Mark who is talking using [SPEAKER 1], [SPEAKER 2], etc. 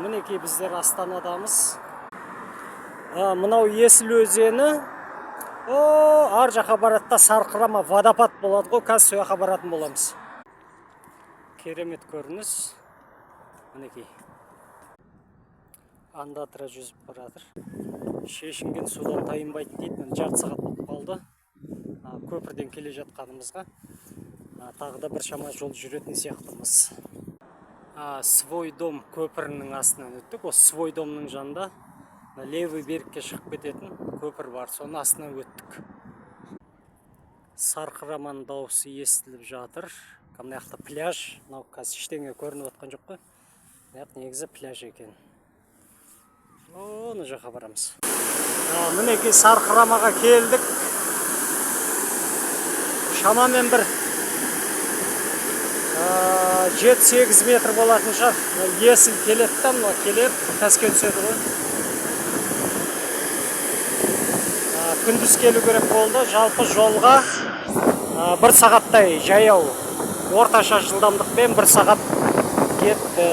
[SPEAKER 1] Мінекей, біздер Астанадамыз. Мынау Есіл өзені. О, ар жаққа барады да, сарқырама, водопад болады ғой, қазір сол жаққа баратын боламыз. Керемет көрініс. Мінекей, андатра жүзіп бара жатыр. Шешінген судан тайынбайды дейді. Міне, жарты сағат болып қалды көпірден келе жатқанымызға. Тағы да біршама жол жүретін сияқтымыз. Свой дом көпірінің астынан өттік. Осы Свой домның жанында мына левый берегке шығып кететін көпір бар, соның астынан өттік. Сарқыраманың дауысы естіліп жатыр. Мына жақта пляж. Мынау қазір ештеңе көрініп жатқан жоқ қой, мына жақ негізі пляж екен. Ана жаққа барамыз. Мінекей, сарқырамаға келдік. Шамамен бір 7-8 метр болатын шығар. Мына Есіл келеді да, мына келіп пәске түседі ғой. Күндіз келу керек болды. Жалпы жолға бір сағаттай жаяу, орташа жылдамдықпен бір сағат кетті.